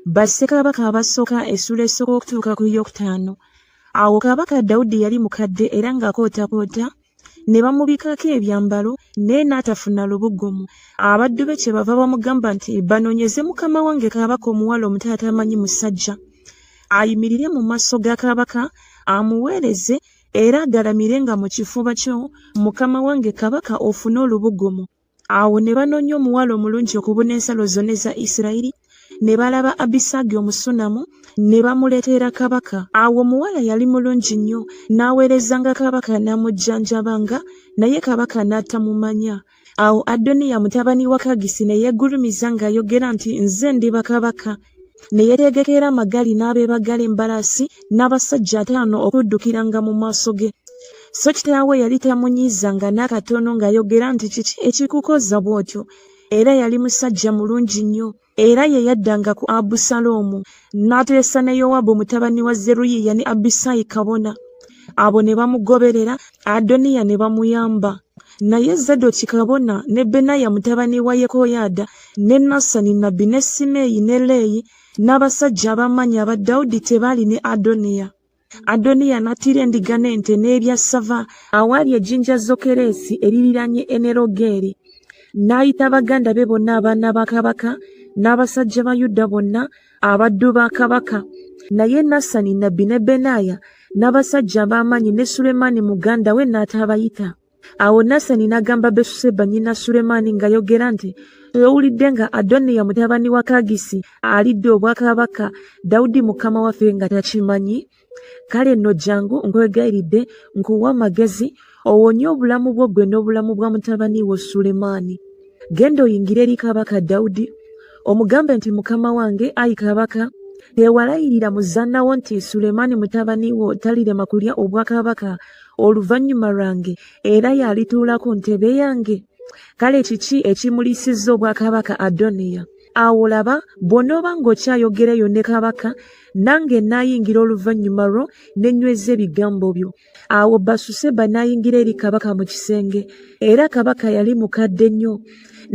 Bassekabaka Abasooka essuula esooka okutuuka ku yookutaano. Awo Kabaka Dawudi yali mukadde era ng'akootakoota, ne bamubikkako ebyambalo, naye n'atafuna lubugumu. Abaddu be kyebava bamugamba nti, Banoonyeze mukama wange kabaka omuwala omuto atamanyi musajja, ayimirire mu maaso ga kabaka, amuweereze, era agalamirenga mu kifuba kyo, mukama wange kabaka ofune olubugumu. Awo ne banoonya omuwala omulungi okubuna ensalo zonna eza Isirayiri, ne balaba Abisaagi Omusunamu, ne bamuleetera kabaka. Awo omuwala yali mulungi nnyo, n'aweerezanga kabaka n'amujjanjabanga, naye kabaka n'atamumanya. Awo Adoniya mutabani wa Kagisi ne yeegulumiza ng'ayogera nti, Nze ndiba kabaka. Ne yeetegekera amagaali n'abeebagala embalaasi n'abasajja ataano okuddukiranga mu maaso ge. So kitaawe yali tamunyiizanga n'akatono ng'ayogera nti, Kiki ekikukoza bw'otyo? Era yali musajja mulungi nnyo. Era ye yaddanga ku Abusaloomu, n'ateesa ne Yowaabu mutabani wa Zeruyiya ne Abisaayi kabona. Abo ne bamugoberera, Adoniya ne bamuyamba. Naye Zadoki kabona ne Benaya mutabani wa Yekoyaada ne Nasani nnabbi ne Simeeyi ne Leeyi n'abasajja ab'amaanyi aba Dawudi tebaali ne Adoniya. Adoniya n'attira endiga n'ente n'ebyassava awaali ejjinja Zokereesi eririraanye Enerogeeri. N'ayita baganda be bonna abaana ba kabaka n'abasajja ba Yuda bonna abaddu ba kabaka. Naye Nasani nnabbi ne Benaya n'abasajja ab'amaanyi ne Sulemaani muganda we n'atabayita. Awo Nasani n'agamba Besuseba nnyina Sulemaani ng'ayogera nti, Owulidde nga Adoniya mutabani wa Kagisi alidde obwakabaka, Dawudi mukama waffe nga takimanyi? Kale nno jjangu nkwegayiridde nkuwe amagezi, owonye obulamu bwo ggwe n'obulamu bwa mutabani wo Sulemaani. Genda oyingire eri kabaka Dawudi, omugambe nti mukama wange, ayi kabaka, tewalayirira muzaana wo nti Sulemaani mutabani wo talirema kulya obwakabaka oluvannyuma lwange era y'alituula ku ntebe yange? Kale kiki ekimuliisizza obwakabaka Adoniya? Awo laba, bw'onooba ng'okyayogera eyo ne kabaka, nange naayingira oluvannyuma lwo ne nyweza ebigambo byo. Awo Basuseba n'ayingira eri kabaka mu kisenge, era kabaka yali mukadde nnyo,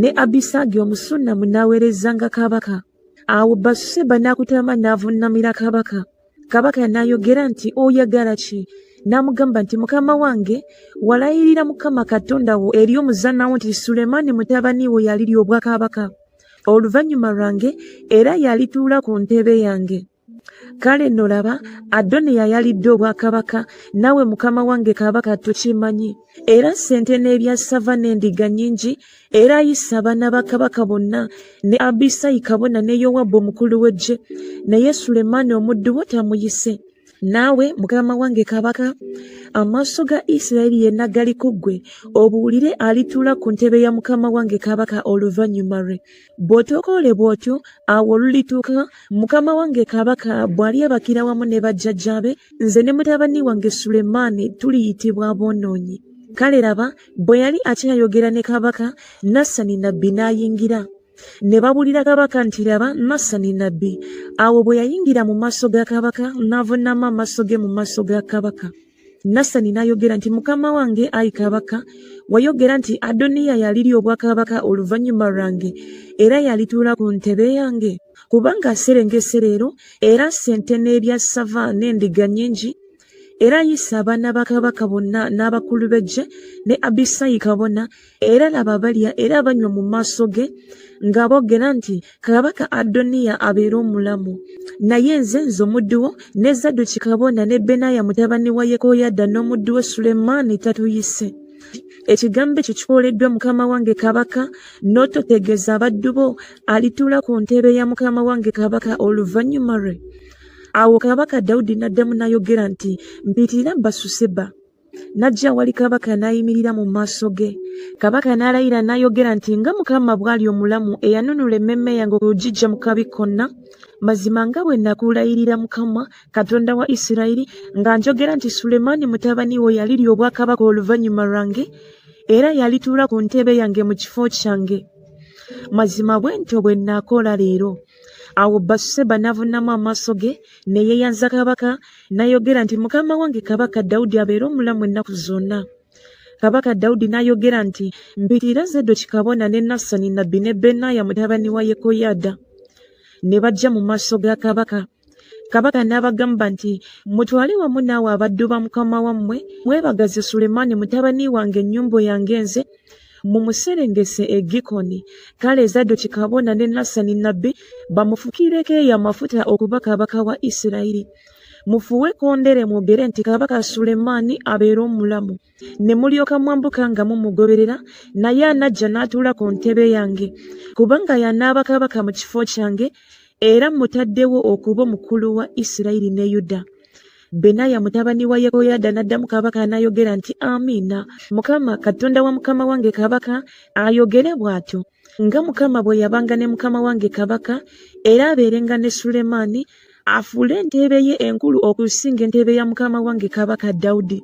ne Abisaagi Omusunamu n'aweerezanga kabaka. Awo Basuseba n'akutama n'avunnamira kabaka. Kabaka n'ayogera nti, Oyagala ki? N'amugamba nti, Mukama wange, walayirira Mukama Katonda wo eri omuzaana wo nti Sulemaani mutabani wo yalirya obwakabaka oluvannyuma lwange era yalituula ku ntebe yange. Kale nno laba, Adoniya yalidde obwakabaka, naawe mukama wange kabaka tokimanyi. Era ssente n'ebyassava n'endiga nnyingi, era ayise abaana ba kabaka bonna, ne Abisayi kabona ne Yowabu omukulu w'eggye, naye Sulemaani omuddu wo tamuyise. Naawe mukama wange kabaka, amaaso ga Isirayiri yenna gali ku ggwe, obuulire alituula ku ntebe ya mukama wange kabaka oluvannyuma lwe. Bw'otokoole bw'otyo, awo olulituuka, mukama wange kabaka bw'alyebakira wamu ne bajjajjaabe, nze ne mutabani wange Sulemaani tuliyitibwa aboonoonyi. Kale laba, bwe yali akyayogera ne kabaka, Nasani nnabbi n'ayingira. Ne babuulira kabaka nti, Laba, Nasani nnabbi. Awo bwe yayingira mu maaso ga kabaka, n'avunnama amaaso ge mu maaso ga kabaka. Nasani n'ayogera nti, Mukama wange, ayi kabaka, wayogera nti Adoniya yalirya obwakabaka oluvannyuma lwange, era yalituula ku ntebe yange? Kubanga aserengese leero, era asse ente n'ebyassava n'endiga nnyingi, era ayise abaana ba kabaka bonna n'abakulu b'eggye ne Abisayi kabona, era laba balya era banywa mu maaso ge nga boogera nti, Kabaka Adoniya abeere omulamu. Naye nze, nze omuddu wo, ne Zadoki kabona ne Benaya mutabani wa Yekoyaada n'omuddu wo Sulemaani tatuyise. Ekigambo ekyo kikoleddwa mukama wange kabaka, n'ototegeeza abaddu bo alituula ku ntebe ya mukama wange kabaka oluvannyuma lwe. Awo kabaka Dawudi n'addamu n'ayogera nti, Mpitira Basuseba. N'ajja awali kabaka n'ayimirira mu maaso ge. Kabaka n'alayira n'ayogera nti, Nga Mukama bw'ali omulamu eyanunula emmeeme yange okugiggya mu kabi konna, mazima nga bwe nakulayirira Mukama, Katonda wa Isirayiri, nga njogera nti Sulemaani mutabani wo yalirya obwakabaka oluvannyuma lwange, era yalituula ku ntebe yange mu kifo kyange. Mazima bwe ntyo bwe nnaakola leero. Awo Basuseba n'avunnama amaaso ge, ne yeeyanza kabaka, n'ayogera nti, Mukama wange kabaka Dawudi abeere omulamu ennaku zonna. Kabaka Dawudi n'ayogera nti, Mpitira Zadoki kabona ne Nasani nnabbi ne Benaya mutabani wa Yekoyaada. ne bajja mu maaso ga kabaka. Kabaka n'abagamba nti, Mutwale wamu naawe abaddu ba mukama wammwe, mwebagaze Sulemaani mutabani wange ennyumbu yange nze, mumuserengese e Gikoni. Kale Zadoki kabona ne Nasani nnabbi bamufukireko eyo amafuta okuba kabaka wa Isirayiri. Mufuuwe ekkondeere mwogere nti, Kabaka Sulemaani abeere omulamu. Ne mulyoka mwambuka nga mumugoberera, naye anajja n'atuula ku ntebe yange, kubanga y'anaaba kabaka mu kifo kyange, era mmutaddewo okuba omukulu wa Isirayiri ne Yuda. Benaya mutabani wa Yekoyaada n'addamu kabaka n'ayogera nti, Amiina! Mukama, Katonda wa mukama wange kabaka, ayogere bw'atyo. Nga Mukama bwe yabanga ne mukama wange kabaka, era abeerenga ne Sulemaani, afuule entebe ye enkulu okusinga entebe ya mukama wange kabaka Dawudi.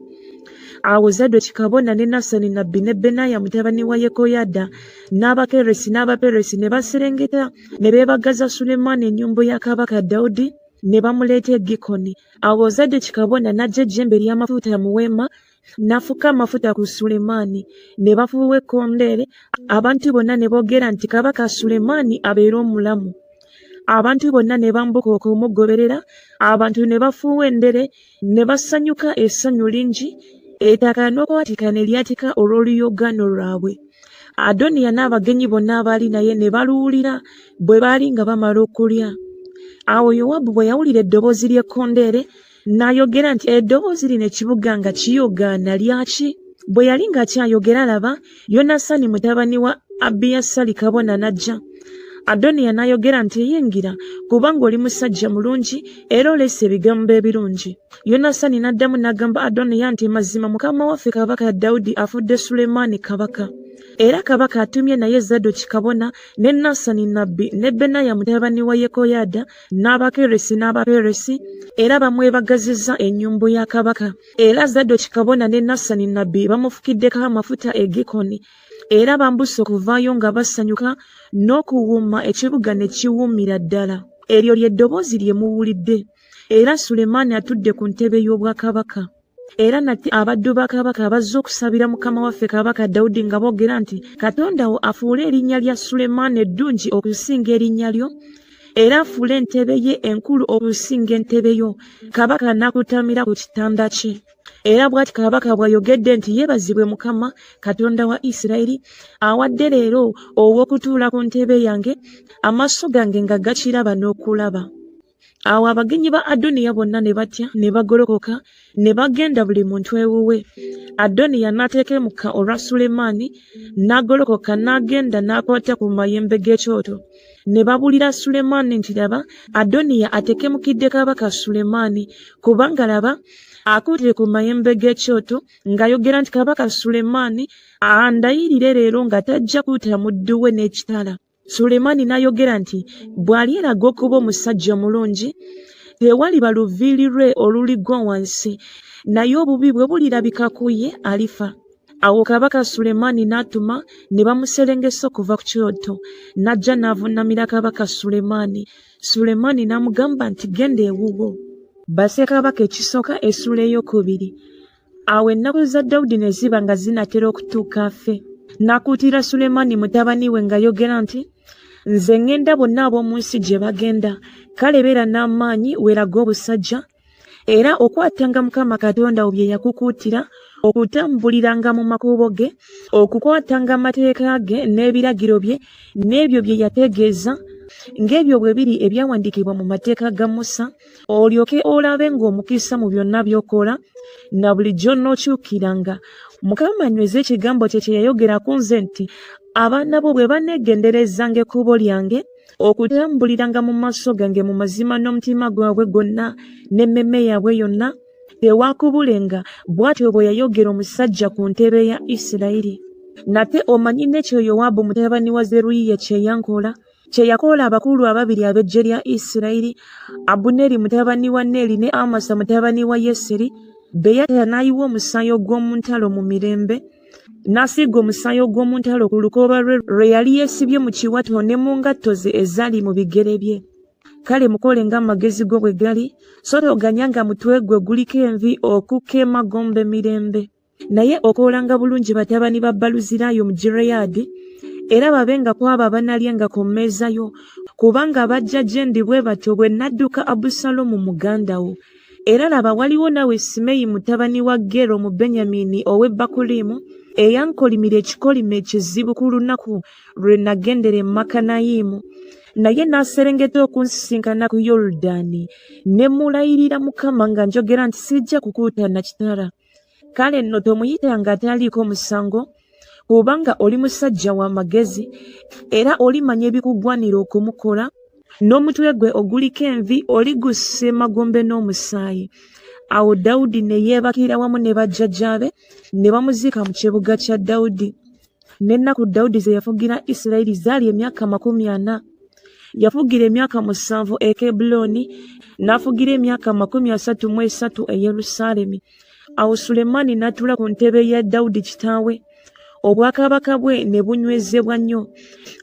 Awo Zadoki kabona ne Nasani nabbi ne Benaya mutabani wa Yekoyaada n'Abakeresi n'Abaperesi ne baserengeta ne beebagaza Sulemaani ennyumbu ya kabaka Dawudi ne bamuleeta e Gikoni. Awo Zadoki kabona n'aggya ejjembe ery'amafuta mu weema n'afuka amafuta ku Sulemaani. Ne bafuuwa ekkondeere, abantu bonna ne boogera nti, Kabaka Sulemaani abeere omulamu. Abantu bonna ne bambuka okumugoberera, abantu ne bafuuwa endere, ne basanyuka essanyu lingi, ettaka n'okwatika ne lyatika olw'oluyogaano lwabwe. Adoniya n'abagenyi bonna abaali naye ne baluwulira bwe baali nga bamala okulya. Awo Yowaabu bwe yawulira eddoboozi ly'ekkondeere, N'ayogera nti, Eddoboozi lino ekibuga nga kiyogaana lyaki? Bwe yali ng'akyayogera, laba, Yonasaani mutabani wa Abiyasali kabona n'ajja. Adoniya n'ayogera nti, Yingira, kubanga oli musajja mulungi era oleese ebigambo ebirungi. Yonasaani n'addamu n'agamba Adoniya nti, Mazima mukama waffe kabaka Dawudi afudde Sulemaani kabaka. Era kabaka atumye naye Zadoki kabona ne Nasani nnabbi ne Benaya mutabani wa Yekoyaada n'Abakeresi n'Abaperesi, era bamwebagazizza ennyumbu ya kabaka. Era Zadoki kabona ne Nasani nnabbi bamufukiddeko amafuta e Gikoni, era bambuse okuvaayo nga basanyuka n'okuwuuma ekibuga ne kiwuumira ddala. Eryo lye ddoboozi lye muwulidde. Era Sulemaani atudde ku ntebe y'obwakabaka. Era nate abaddu ba kabaka bazze okusabira mukama waffe kabaka Dawudi nga boogera nti, Katonda wo afuule erinnya lya Sulemaani eddungi okusinga erinnya lyo, era afuule entebe ye enkulu okusinga entebe yo. Kabaka n'akutamira ku kitanda kye. Era bw'ati kabaka bw'ayogedde nti, Yeebazibwe Mukama, Katonda wa Isirayiri, awadde leero ow'okutuula ku ntebe yange, amaaso gange nga gakiraba n'okulaba. Awo abagenyi ba Adoniya bonna ne batya ne bagolokoka ne bagenda buli muntu ewuwe. Adoniya n'atekemuka olwa Sulemaani, n'agolokoka n'agenda n'akwata ku mayembe g'ekyoto. Ne babuulira Sulemaani nti, Laba, Adoniya atekemukidde kabaka Sulemaani, kubanga laba, akutte ku mayembe g'ekyoto ng'ayogera nti, Kabaka Sulemaani andayirire leero nga tajja kutta muddu we n'ekitala. Sulemaani n'ayogera nti, Bw'alyeraga okuba omusajja omulungi, tewaliba luviiri lwe oluligwa wansi, naye obubi bwe bulirabika ku ye, alifa. Awo kabaka Sulemaani n'atuma ne bamuserengesa okuva ku kyoto, n'ajja n'avunnamira kabaka Sulemaani. Sulemaani n'amugamba nti, Genda ewuwo. Bassekabaka ekisooka essuula ey'okubiri. Awo ennaku za Dawudi ne ziba nga zinaatera okutuuka afe. N'akuutira Sulemaani mutabani we ng'ayogera nti, Nze ŋŋenda bonna ab'omu nsi gye bagenda, kale beera n'amaanyi weerage obusajja, era okwatanga Mukama Katonda wo bye yakukuutira, okutambuliranga mu makubo ge, okukwatanga amateeka ge n'ebiragiro bye, n'ebyo bye yategeeza, ng'ebyo bwe biri ebyawandiikibwa mu mateeka ga Musa, olyoke olabe ng'omukisa mu byonna by'okola na buli gy'onookyukiranga. Mukama anyweze ekigambo kye kye yayogera ku nze nti, Abaana bo bwe baneegenderezanga ekkubo lyange, okutambuliranga mu maaso gange mu mazima n'omutima gwabwe gwonna n'emmeeme yaabwe yonna, tewaakubulenga, bw'atyo bwe yayogera omusajja ku ntebe ya Isirayiri. Nate omanyi n'ekyo Yowaabu mutabani wa Zeruyiya kye yankola, kye yakola abakulu ababiri ab'eggye lya Isirayiri, Abuneeri mutabani wa Neeri ne Amasa mutabani wa Yeseri, be yatta n'ayiwa omusaayi ogw'omu ntalo mu mirembe, n'asiiga omusaayi ogw'omu ntalo ku lukoba lwe lwe yali yeesibye mu kiwato ne mu ngatto ze ezaali mu bigere bye. Kale mukole ng'amagezi go bwe gali, so toganyanga mutwe gwe guliko envi okukka emagombe mirembe. Naye okoolanga bulungi batabani ba Baluzirayi Omugireyaadi, era babenga ku abo abanaalyanga ku mmeeza yo, Kubanga bajja gye ndi bwe batyo bwe nadduka Abusaalomu muganda wo. Era laba waliwo naawe Simeeyi mutabani wa Gera Omubenyamini ow'e Bakulimu, eyankolimira ekikolimo ekizibu ku lunaku lwe nagendera e Makanayimu. Naye n'aserengeta okunsisinkana ku Yoludaani, ne mmulayirira Mukama nga njogera nti sijja kukutta na kitala. Kale nno tomuyitanga ataliiko musango, kubanga oli musajja wa magezi, era olimanya ebikugwanira okumukola, n'omutwe gwe oguliko envi oligussa emagombe n'omusaayi. Awo Dawudi ne yeebakira wamu ne bajjajjaabe, ne bamuziika mu kibuga kya Dawudi. N'ennaku Dawudi ze yafugira Isirayiri zaali emyaka 40. Yafugira emyaka 7 e Kebbulooni, n'afugira emyaka 33 e Yerusaalemi. Awo Sulemaani n'atuula ku ntebe ya Dawudi kitaawe, obwakabaka bwe ne bunywezebwa nnyo.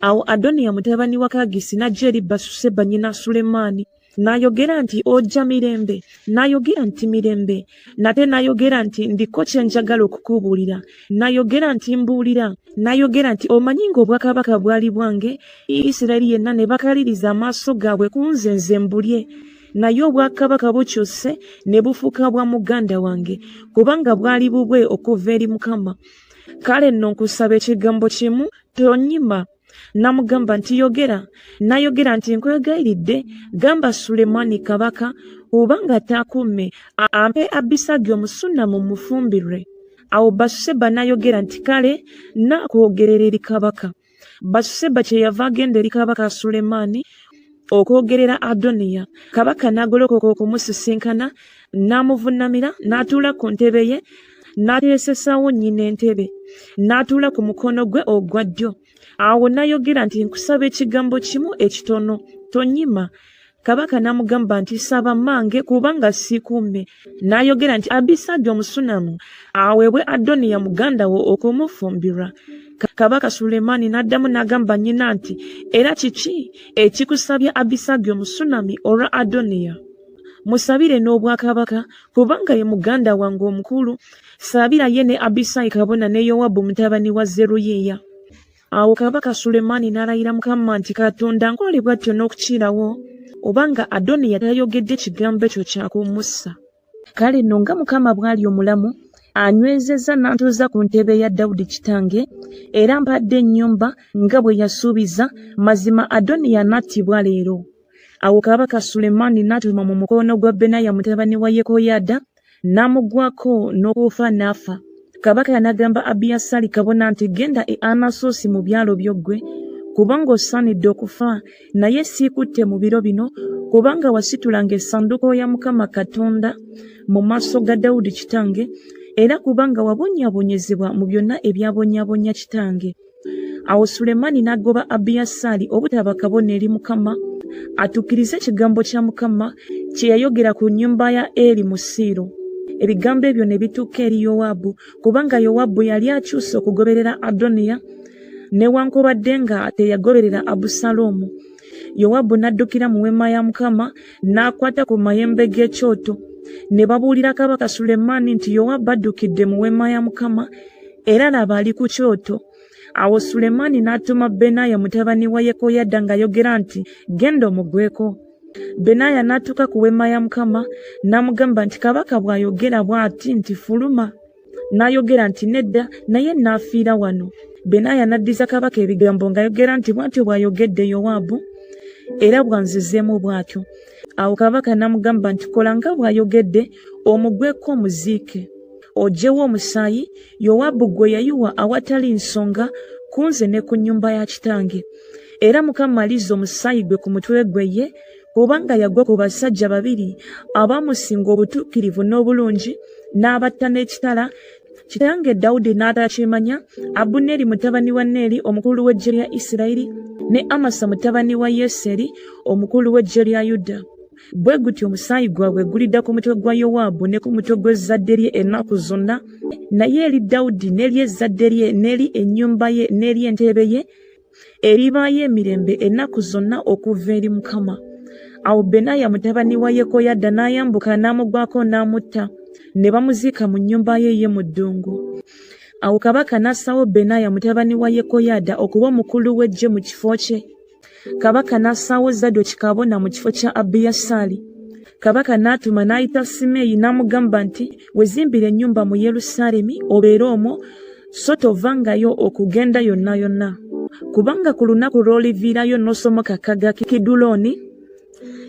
Awo Adoniya mutabani wa Kagisi n'ajja eri Basuseba nnyina Sulemaani, n'ayogera nti, Ojja mirembe? N'ayogera nti, Mirembe. Nate n'ayogera nti, Ndiko kye njagala okukubuulira. N'ayogera nti, Mbuulira. N'ayogera nti, Omanyi ng'obwakabaka bwali bwange, Isirayiri yenna ne bakaliriza amaaso gaabwe ku nze nze mbulye. Naye obwakabaka bukyuse ne bufuuka bwa muganda wange, kubanga bwali bubwe okuva eri Mukama. Kale nno nkusaba ekigambo kimu, tonyima. N'amugamba nti, Yogera. N'ayogera nti, Nkwegayiridde, gamba Sulemaani kabaka, kubanga taakumme, ampe Abisagi Omusunamu mmufumbirwe. Awo Basuseba n'ayogera nti, Kale nnaakwogerera eri kabaka. Basuseba kyeyava agenda eri kabaka Sulemaani okwogerera Adoniya. Kabaka n'agolokoka okumusisinkana, n'amuvunnamira, n'atuula ku ntebe ye, n'ateesesaawo nnyina entebe, n'atuula ku mukono gwe ogwa ddyo. Awo n'ayogera nti, Nkusaba ekigambo kimu ekitono, tonyima. Kabaka n'amugamba nti, Saba mmange, kubanga siikumme. N'ayogera nti, Abisagi Omusunamu aweebwe Adoniya muganda wo okumufumbirwa. Kabaka Sulemaani n'addamu n'agamba nnyina nti, Era kiki ekikusabya Abisagi Omusunami olwa Adoniya? Musabire n'obwakabaka, kubanga ye muganda wange omukulu. Sabira ye ne Abisayi kabona ne Yowabu mutabani wa Zeruyiya. Awo kabaka Sulemaani n'alayira Mukama nti, Katonda nkole bw'atyo n'okukirawo, obanga Adoniya tayogedde kigambo ekyo kya kumussa. Kale nno nga Mukama bw'ali omulamu, anywezezza n'antuuza ku ntebe ya Dawudi kitange, era mpadde ennyumba nga bwe yasuubiza, mazima Adoniya anattibwa leero. Awo kabaka Sulemaani n'atuma mu mukono gwa Benaya mutabani wa Yekoyaada, n'amugwako n'okufa n'afa. Kabaka n'agamba Abiyasaali kabona nti, Genda e Anasosi mu byalo byo ggwe, kubanga osaanidde okufa, naye siikutte mu biro bino, kubanga wasitulanga essanduuko ya Mukama Katonda mu maaso ga Dawudi kitange, era kubanga wabonyaabonyezebwa mu byonna ebyabonyaabonya kitange. Awo Sulemaani n'agoba Abiyasaali obutaba kabona eri Mukama, atuukirize ekigambo kya Mukama kye yayogera ku nnyumba ya Eri mu Siiro. Ebigambo ebyo ne bituuka eri Yowaabu, kubanga Yowaabu yali akyuse okugoberera Adoniya, newankubadde nga teyagoberera Abusaalomu. Yowaabu n'addukira mu weema ya Mukama n'akwata ku mayembe g'ekyoto. Ne babuulira kabaka Sulemaani nti Yowaabu addukidde mu weema ya Mukama, era laba ali ku kyoto. Awo Sulemaani n'atuma Benaya mutabani wa Yekoyaada ng'ayogera nti, Genda omugweko. Benaya n'atuuka ku weema ya Mukama n'amugamba nti, Kabaka bw'ayogera bw'ati nti, Fuluma. N'ayogera nti, Nedda, naye nnaafiira wano. Benaya n'addiza kabaka ebigambo ng'ayogera nti, Bw'atyo bw'ayogedde Yowaabu, era bw'anzizeemu bw'atyo. Awo kabaka n'amugamba nti, Kola nga bw'ayogedde, omugweko omuziike. Oggyewo omusaayi Yowaabu gwe yayiwa awatali nsonga ku nze ne ku nnyumba ya kitange. Era Mukama alizza omusaayi gwe ku mutwe gwe ye, kubanga yagwa ku basajja babiri abaamusinga obutuukirivu n'obulungi, n'abatta n'ekitala, kitange Dawudi n'atakimanya, Abuneeri mutabani wa Neeri omukulu w'eggye lya Isirayiri, ne Amasa mutabani wa Yeseri omukulu w'eggye lya Yuda. Bwe gutyo omusaayi gwabwe gulidda ku mutwe gwa Yowaabu ne ku mutwe gw'ezzadde lye ennaku zonna, naye eri Dawudi n'eri ezzadde lye n'eri ennyumba ye n'eri entebe ye eribaayo emirembe ennaku zonna okuva eri Mukama. Awo Benaya mutabani wa Yekoyaada n'ayambuka n'amugwako n'amutta, ne bamuziika mu nnyumba ye ye mu ddungu. Awo kabaka n'assawo Benaya mutabani wa Yekoyaada okuba omukulu w'eggye mu kifo kye. Kabaka n'assaawo Zadoki kabona mu kifo kya Abiyasaali. Kabaka n'atuma n'ayita Simeeyi n'amugamba nti, Wezimbire ennyumba mu Yerusaalemi obeere omwo, so tovangayo okugenda yonna yonna. Kubanga ku lunaku lw'oliviirayo n'osomoka akagga Kidulooni,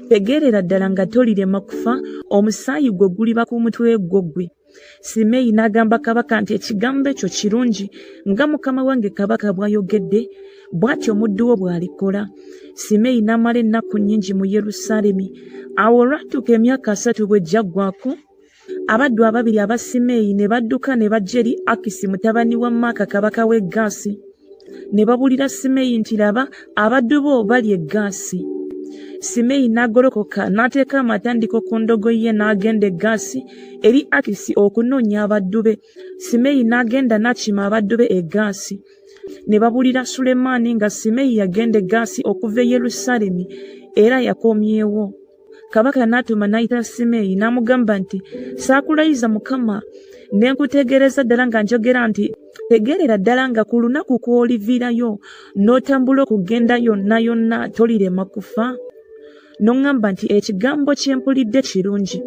tegeerera ddala nga tolirema kufa, omusaayi gwo guliba ku mutwe gwo ggwe. Simeeyi n'agamba kabaka nti, Ekigambo ekyo kirungi, nga mukama wange kabaka bw'ayogedde, bw'atyo omuddu wo bw'alikola. Simeeyi n'amala ennaku nnyingi mu Yerusaalemi. Awo olwatuuka emyaka 30 bwe gyaggwaako, abaddu ababiri aba Simeeyi ne badduka ne bajja eri Akisi mutabani wa Maaka kabaka w'e Gaasi. Ne babuulira Simeeyi nti, Laba, abaddu bo bali e Gaasi. Simeeyi n'agolokoka n'ateeka amatandiko ku ndogoyi ye n'agenda e Gaasi eri Akisi okunoonya abaddu be. Simeeyi n'agenda n'akima abaddu be e Gaasi. Ne babuulira Sulemaani nga Simeeyi yagenda e Gaasi okuva e Yerusaalemi era yakomyewo. Kabaka n'atuma n'ayita Simeeyi n'amugamba nti, Saakulayiza Mukama ne nkutegeereza ddala nga njogera nti, Tegeerera ddala nga ku lunaku kw'oliviirayo n'otambula okugenda yonna yonna tolirema kufa? N'oŋŋamba nti, Ekigambo kye mpulidde kirungi.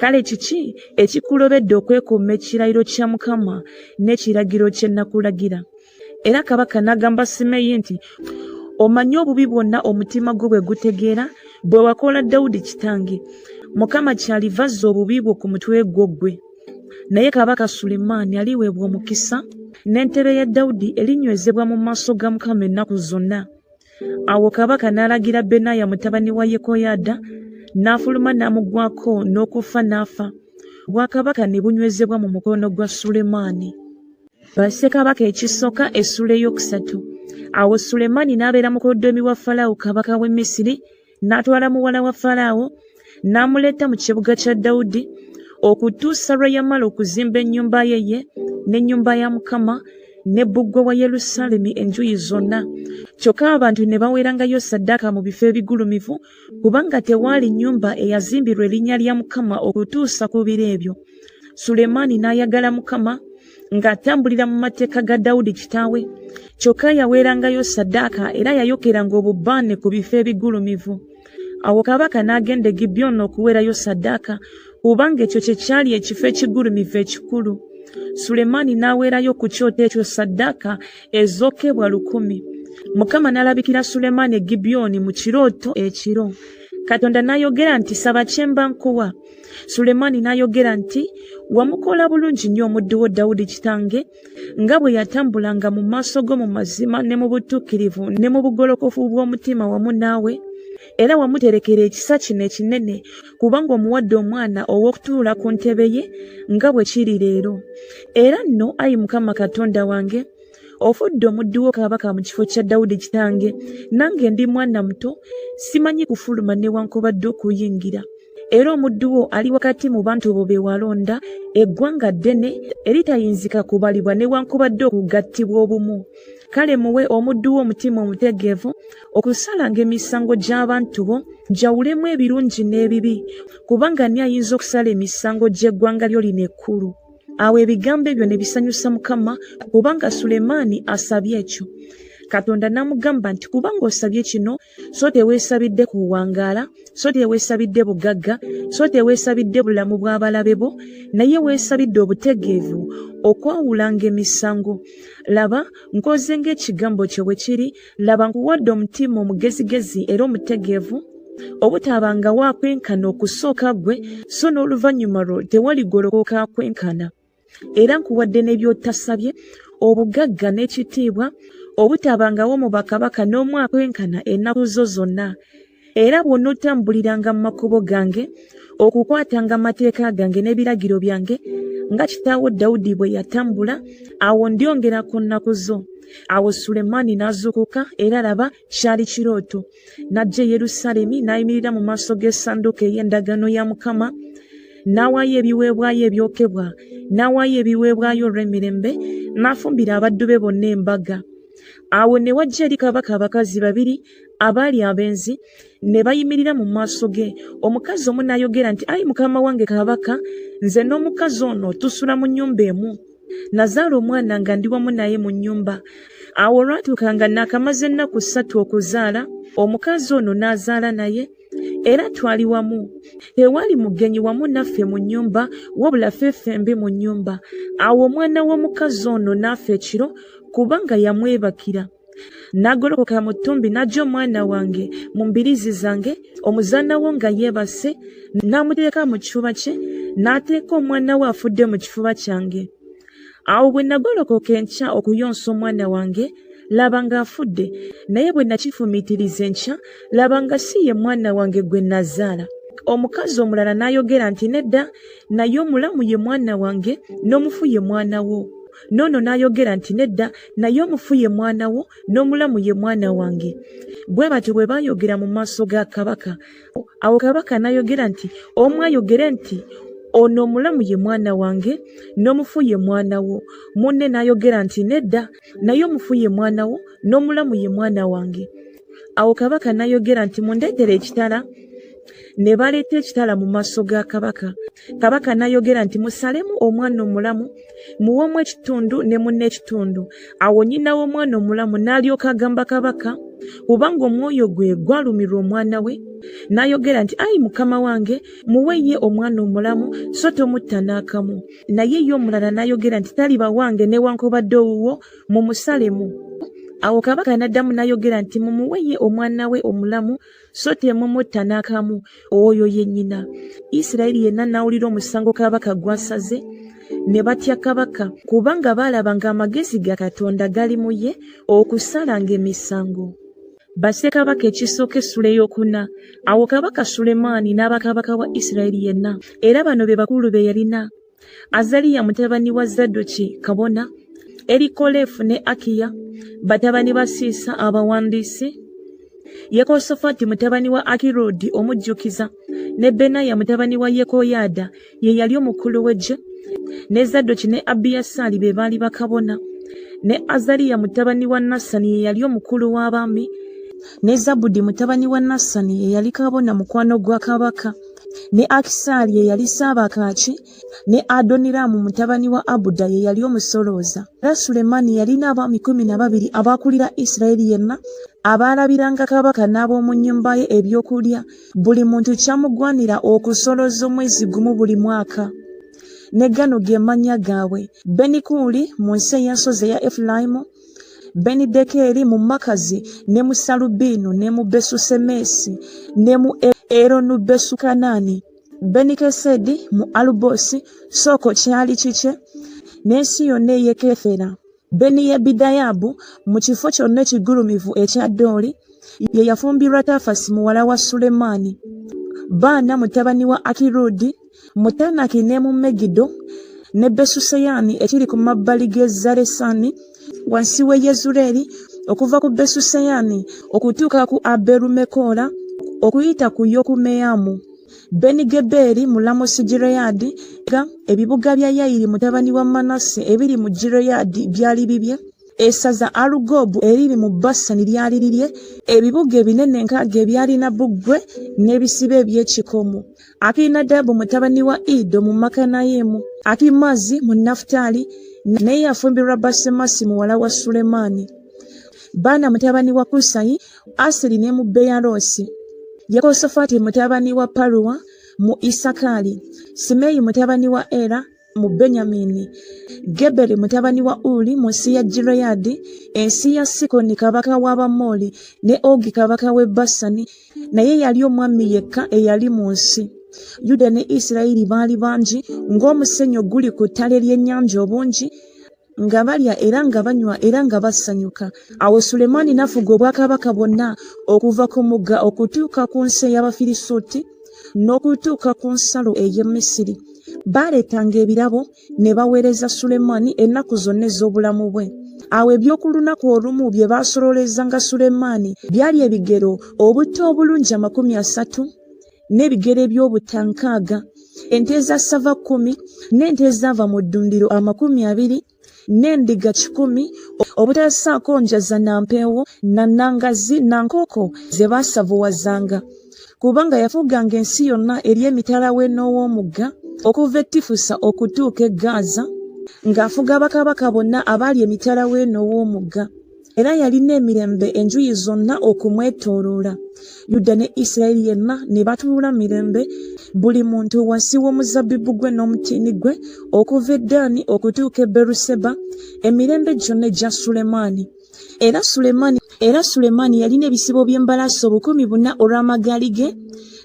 Kale kiki ekikulobedde okwekuuma ekirayiro kya Mukama n'ekiragiro kye nakulagira? Era kabaka n'agamba Simeeyi nti, Omanyi obubi bwonna omutima gwo bwe gutegeera, bwe wakola Dawudi kitange. Mukama kyaliva azza obubi bwo ku mutwe gwo ggwe. Naye kabaka Sulemaani aliweebwa omukisa, n'entebe ya Dawudi erinywezebwa mu maaso ga Mukama ennaku zonna. Awo kabaka n'alagira Benaya mutabani wa Yekoyaada, n'afuluma n'amugwako n'okufa n'afa. Obwakabaka ne bunywezebwa mu mukono gwa Sulemaani. Bassekabaka ekisooka essuula ey'okusatu. Awo Sulemaani n'abeera mukoddomi wa Falaawo kabaka w'e Misiri, n'atwala muwala wa Falaawo n'amuleeta mu kibuga kya Dawudi okutuusa lwe yamala okuzimba ennyumba ye ye n'ennyumba ya Mukama ne bbugwe wa Yerusaalemi enjuyi zonna. Kyokka abantu ne baweerangayo ssaddaaka mu bifo ebigulumivu, kubanga tewaali nnyumba eyazimbirwa erinnya lya Mukama okutuusa ku biro ebyo. Sulemaani n'ayagala Mukama ng'atambulira mu mateeka ga Dawudi kitaawe. Kyokka yaweerangayo ssaddaaka era yayokeranga obubaane ku bifo ebigulumivu. Awo kabaka n'agenda e Gibyoni okuweerayo ssaddaaka, kubanga ekyo kye kyali ekifo ekigulumivu ekikulu. Sulemaani n'aweerayo ku kyoto ekyo ssaddaaka ezookebwa 1000. Mukama n'alabikira Sulemaani e Gibyoni mu kirooto ekiro. Katonda n'ayogera nti, Saba kye mba nkuwa. Sulemaani n'ayogera nti, Wamukola bulungi nnyo omuddu wo Dawudi kitange, nga bwe yatambulanga mu maaso go mu mazima ne mu butuukirivu ne mu bugolokofu bw'omutima wamu naawe, era wamuterekera ekisa kino ekinene, kubanga omuwadde omwana ow'okutuula ku ntebe ye nga bwe kiri leero. Era nno, ayi Mukama Katonda wange, ofudde omuddu wo kabaka mu kifo kya Dawudi kitange, nange ndi mwana muto, simanyi kufuluma newankubadde okuyingira. Era omuddu wo ali wakati mu bantu bo be walonda, eggwanga ddene eritayinzika kubalibwa newankubadde okugattibwa obumu. Kale muwe omuddu wo omutima omutegeevu okusalanga emisango gy'abantu bo, njawulemu ebirungi n'ebibi, kubanga ani ayinza okusala emisango gy'eggwanga lyo lino ekkulu? Awo ebigambo ebyo ne bisanyusa Mukama, kubanga Sulemaani asabye ekyo. Katonda n'amugamba nti, Kubanga osabye kino, so teweesabidde kuwangaala, so teweesabidde bugagga, so teweesabidde bulamu bw'abalabe bo, naye weesabidde obutegeevu okwawulanga emisango. Laba, nkoze ng'ekigambo kyo bwe kiri, laba nkuwadde omutima omugezigezi era omutegeevu, obutabangawo akwenkana okusooka ggwe, so n'oluvannyuma lwo tewaligolokoka akwenkana. Era nkuwadde ne by'otasabye, obugagga n'ekitiibwa, obutabangawo mu bakabaka n'omu akwenkana ennaku zo zonna. Era bw'onootambuliranga mu makubo gange, okukwatanga amateeka gange n'ebiragiro byange, nga kitaawo Dawudi bwe yatambula, awo ndyongera ku nnaku zo. Awo Sulemaani n'azuukuka, era laba, kyali kirooto. N'ajja e Yerusaalemi, n'ayimirira mu maaso g'essanduuko ey'endagaano ya Mukama, n'awaayo ebiweebwayo ebyokebwa, n'awaayo ebiweebwayo olw'emirembe, n'afumbira abaddu be bonna embaga. Awo ne wajja eri kabaka abakazi babiri abaali abenzi, ne bayimirira mu maaso ge. Omukazi omu n'ayogera nti, Ayi mukama wange kabaka, nze n'omukazi ono tusula mu nnyumba emu. Nazaala omwana nga ndi wamu naye mu nnyumba. Awo olwatuuka nga naakamaze ennaku ssatu okuzaala, omukazi ono n'azaala naye, era twali wamu. Tewaali mugenyi wamu naffe mu nnyumba, wabula ffe ffembi mu nnyumba. Awo omwana w'omukazi ono n'afa ekiro, kubanga yamwebakira. N'agolokoka mu ttumbi n'aggya omwana wange mu mbiriizi zange, omuzaana wo nga yeebase, n'amuteeka mu kifuba kye, n'ateeka omwana we afudde mu kifuba kyange. Awo bwe nagolokoka enkya okuyonsa omwana wange, laba ng'afudde, naye bwe nakifumiitiriza enkya, laba nga si ye mwana wange gwe nazaala. Omukazi omulala n'ayogera nti, Nedda, naye omulamu ye mwana wange, n'omufu ye mwana wo. N'ono n'ayogera nti, Nedda, naye omufu ye mwana wo, n'omulamu ye mwana wange. Bwe batyo bwe baayogera mu maaso ga kabaka. Awo kabaka n'ayogera nti, Omu ayogere nti, Ono omulamu ye mwana wange, n'omufu ye mwana wo. Munne n'ayogera nti, Nedda, naye omufu ye mwana wo, n'omulamu ye mwana wange. Awo kabaka n'ayogera nti, Mundeetere ekitala. Ne baleeta ekitala mu maaso ga kabaka. Kabaka n'ayogera nti, Musalemu omwana omulamu, muwe omu ekitundu ne munne ekitundu. Awo nnyina w'omwana omulamu n'alyoka agamba kabaka, kubanga omwoyo gwe gwalumirwa omwana we, n'ayogera nti, Ayi mukama wange, muwe ye omwana omulamu, so tomutta n'akamu. Naye ye omulala n'ayogera nti, Taliba wange newankubadde owuwo, mumusalemu. Awo kabaka n'addamu n'ayogera nti, Mumuwe ye omwana we omulamu, so temumutta n'akamu, oyo ye nnyina. Isirayiri yenna n'awulira omusango kabaka gw'asaze, ne batya kabaka, kubanga baalaba ng'amagezi ga Katonda gali mu ye okusalanga emisango. Bassekabaka ekisooka essula ey'okuna. Awo kabaka Sulemaani n'aba kabaka wa Isirayiri yenna, era bano be bakulu be yalina: Azaliya mutabani wa Zadoki kabona, Erikolefu ne Akiya batabani ba Siisa abawandiisi, Yekosofaati mutabani wa Akirodi omujjukiza, ne Benaya mutabani wa Yekoyaada ye yali omukulu w'eggye, ne Zadoki ne Abiyasaali be baali bakabona, ne Azaliya mutabani wa Nasani ye yali omukulu w'abaami, ne Zabudi mutabani wa Nasani ye yali kabona mukwano gwa kabaka, ne Akisaali ye yali ssaabakaaki, ne Adoniraamu mutabani wa Abuda ye yali omusolooza. Era Sulemaani yalina abaami 12 abaakulira Isirayiri yenna, abaalabiranga kabaka n'ab'omu nnyumba ye ebyokulya, buli muntu kyamugwanira okusolooza omwezi gumu buli mwaka. Ne gano ge mannya gaabwe: Benikuuli mu nsi ey'ensozi eya Efulayimu, Benidekeri mu Makazi, ne mu Salubiinu, ne mu Besusemesi, ne mu Eronubesukanaani, Benikesedi mu Alubosi, Soko kyali kikye, n'ensi yonna ey'e Kefera, Beniyebidayabu mu kifo kyonna ekigulumivu ekya Dooli, ye yafumbirwa Tafasi muwala wa Sulemaani, Baana mutabani wa Akirudi, mu Taanaki ne mu Megiddo ne Besuseyaani ekiri ku mabbali g'e Zalesani wansi w'e Yezuleeri, okuva ku Besuseyaani okutuuka ku Aberumekola okuyita ku Yokumeamu. Benigeberi mu Lamosi-Gireyaadi, ebibuga bya Yayiri mutabani wa Manase ebiri mu Gireyaadi byali bibye. Essaza Arugobu eriri mu Basani lyali lirye, ebibuga ebinene 60 ebyalina bbugwe n'ebisiba eby'ekikomo. Akinadabu mutabani wa Ido mu Makanayimu, Akimazi mu Nafutaali, naye yafumbirwa Basemasi muwala wa Sulemaani. Baana mutabani wa Kusayi, Aseri ne mu Beyaloosi. Yekosofaati mutabani wa Paruwa mu Isakaali, Simeeyi mutabani wa Era mu Benyamini, Geberi mutabani wa Uli mu nsi ya Gireyaadi, ensi ya Sikoni kabaka w'Abamoli ne Ogi kabaka w'e Basani, naye yali omwami yekka eyali mu nsi. Yuda ne Isirayiri baali bangi ng'omusenyu oguli ku ttale ly'ennyanja obungi, nga balya era nga banywa era nga basanyuka. Awo Sulemaani n'afuga obwakabaka bwonna okuva ku mugga okutuuka ku nsi ey'Abafirisuuti n'okutuuka ku nsalo ey'e Misiri. Baaleetanga ebirabo ne baweereza Sulemaani ennaku zonna ez'obulamu bwe. Awo eby'oku lunaku olumu bye baasololezanga Sulemaani byali ebigero obutta obulungi 30, n'ebigero eby'obutta 60, ente eza ssava 10, n'ente ezaava mu ddundiro 20, n'endiga 100, obutassaako njaza na mpeewo na nnangazi na nkoko ze baasavuwazanga. Kubanga yafuganga ensi yonna eri emitala w'enow'omugga, okuva e Tifusa okutuuka e Gaaza. Ng'afuga bakabaka bonna abaali emitala w'eno w'omugga. Era yalina emirembe enjuyi zonna okumwetooloola. Yuda ne Isirayiri yenna ne batuula mirembe, buli muntu wansi w'omuzabbibu gwe n'omutiini gwe, okuva e Ddaani okutuuka e Beruseba, emirembe gyonna egya Sulemaani. Era Sulemaani era Sulemaani yalina ebisibo by'embalaasi 4000 olw'amagaali ge,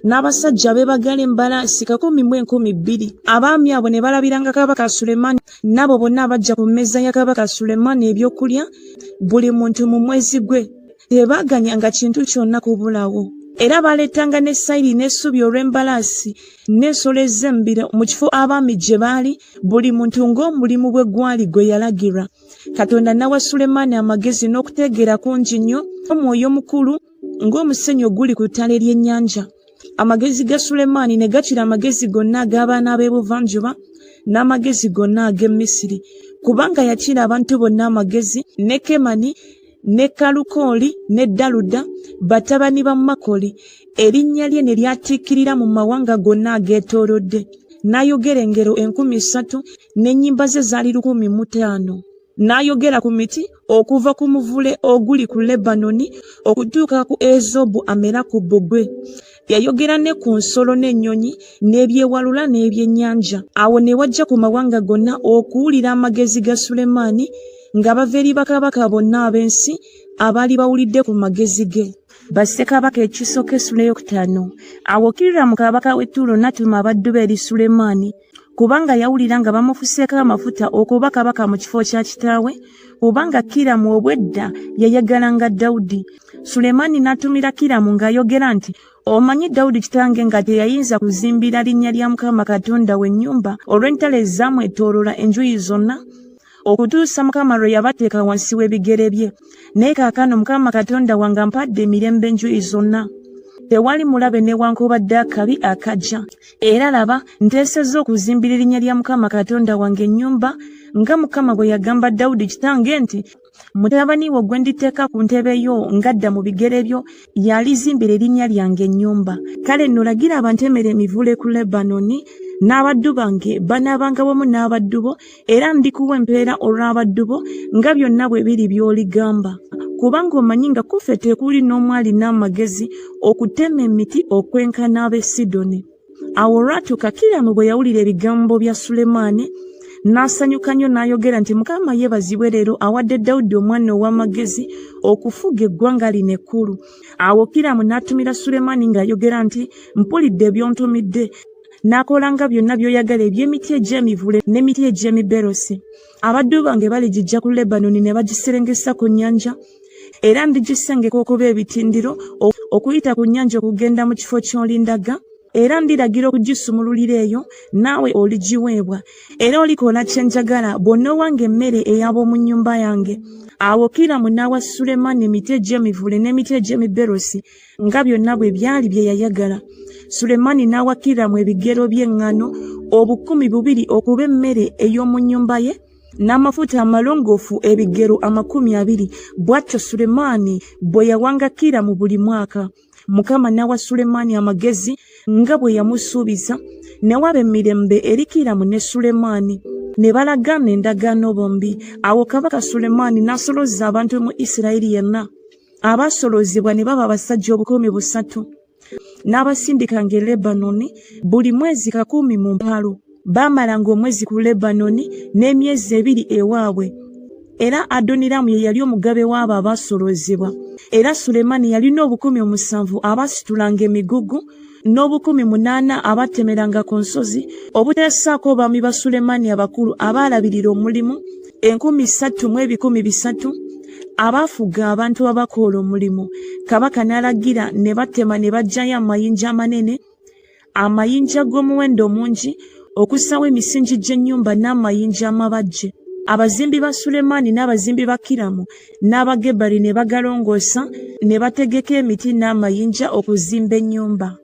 n'abasajja abeebagala embalaasi 12,000. Abaami abo ne balabiranga kabaka Sulemaani n'abo bonna abajja ku mmeeza ya kabaka Sulemaani ebyokulya, buli muntu mu mwezi gwe. Tebaaganyanga kintu kyonna kubulawo. Era baaleetanga ne sayiri n'essubi olw'embalaasi n'ensolo ez'embiro mu kifo abaami gye baali, buli muntu ng'omulimu bwe gwali gwe yalagirwa. Katonda n'awa Sulemaani amagezi n'okutegeera kungi nnyo, n'omwoyo omukulu ng'omusenyu oguli ku ttale ly'ennyanja. Amagezi ga Sulemaani ne gakira amagezi gonna ag'abaana b'ebuvanjuba n'amagezi gonna ag'e Misiri, kubanga yakira abantu bonna amagezi, ne Kemani ne Kalukoli ne Daluda batabani ba Makoli, erinnya lye ne lyatiikirira mu mawanga gonna ageetoolodde. N'ayogera engero 3000, n'ennyimba ze zaali 1500. N'ayogera ku miti okuva ku muvule oguli ku Lebanoni okutuuka ku ezobu amera ku bbugwe. Yayogera ne ku nsolo n'ennyonyi n'ebyewalula n'ebyennyanja. Awo ne wajja ku mawanga gonna okuwulira amagezi ga Sulemaani, nga bava eri bakabaka bonna ab'ensi abaali bawulidde ku magezi ge. Bassekabaka ekisooka essula eyokutaano. Awo Kiramu kabaka w'e Ttuulo n'atuma abaddu be eri Sulemaani, kubanga yawulira nga bamufuseeko amafuta okuba kabaka mu kifo kya kitaawe, kubanga Kiramu obwedda yayagalanga Dawudi. Sulemaani n'atumira Kiramu ng'ayogera nti, Omanyi Dawudi kitange nga teyayinza kuzimbira linnya lya Mukama Katonda we nnyumba olw'entalo ezaamwetooloola enjuyi zonna, okutuusa Mukama lwe yabateeka wansi w'ebigere bye. Naye kaakano Mukama Katonda wange ampadde emirembe enjuyi zonna. Tewali mulabe newankubadde akabi akajja. Era laba, nteesezza okuzimbira erinnya lya Mukama Katonda wange ennyumba, nga Mukama bwe yagamba Dawudi kitange nti, Mutabani wo gwe nditeeka ku ntebe yo ng'adda mu bigere byo, y'alizimbira erinnya lyange ennyumba. Kale nno lagira abantemere emivule ku Lebanoni, n'abaddu bange banaabanga wamu n'abaddu bo, era ndikuwa empeera olw'abaddu bo, nga byonna bwe biri by'oligamba. Kubanga omanyi nga ku ffe tekuli n'omu alina amagezi okutema emiti okwenkana ab'e Sidoni. Awo olwatuuka Kiramu bwe yawulira ebigambo bya Sulemaani, n'asanyuka nnyo n'ayogera nti, Mukama yeebazibwe leero awadde Dawudi omwana ow'amagezi okufuga eggwanga lino ekkulu. Awo Kiramu n'atumira Sulemaani ng'ayogera nti, Mpulidde by'ontumidde. Naakolanga byonna by'oyagala eby'emiti egy'emivule n'emiti egy'emiberosi. Abaddu bange baligijja ku Lebanoni ne bagiserengesa ku nnyanja, era ndigisengeka okuba ebitindiro okuyita ku nnyanja okugenda mu kifo ky'olindaga, era ndiragira okugisumululira eyo, naawe oligiweebwa. Era olikola kye njagala bw'onoowanga emmere ey'ab'omu nnyumba yange. Awo Kiramu n'awa Sulemaani emiti egy'emivule n'emiti egy'emiberosi nga byonna bwe byali bye yayagala. Sulemaani n'awa Kiramu ebigero by'eŋŋano 2000 okuba emmere ey'omu nnyumba ye, n'amafuta amalongoofu ebigero 20. Bw'atyo Sulemaani bwe yawanga Kiramu buli mwaka. Mukama n'awa Sulemaani amagezi nga bwe yamusuubiza, ne waba emirembe eri Kiramu ne Sulemaani. Ne balagaana endagaano bombi. Awo kabaka Sulemaani n'asoloza abantu mu Isirayiri yenna. Abaasoloozebwa ne baba abasajja 3000. N'abasindikanga e Lebanoni buli mwezi 10 mu mpalo. Baamalanga omwezi ku Lebanoni n'emyezi ebiri ewaabwe. Era Adoniramu ye yali omugabe w'abo abaasoloozebwa. Era Sulemaani yalina 7000 abaasitulanga emigugu, n'8000 abatemeranga ku nsozi, obutassaako abaami ba Sulemaani abakulu abaalabirira omulimu, 3300 abaafuga abantu abakoola omulimu. Kabaka n'alagira ne batema ne baggyayo amayinja amanene, amayinja ag'omuwendo omungi, okussaawo emisingi gy'ennyumba n'amayinja amabajje. Abazimbi ba Sulemaani n'abazimbi ba Kiramu n'Abagebali ne bagalongoosa, ne bategeka emiti n'amayinja okuzimba ennyumba.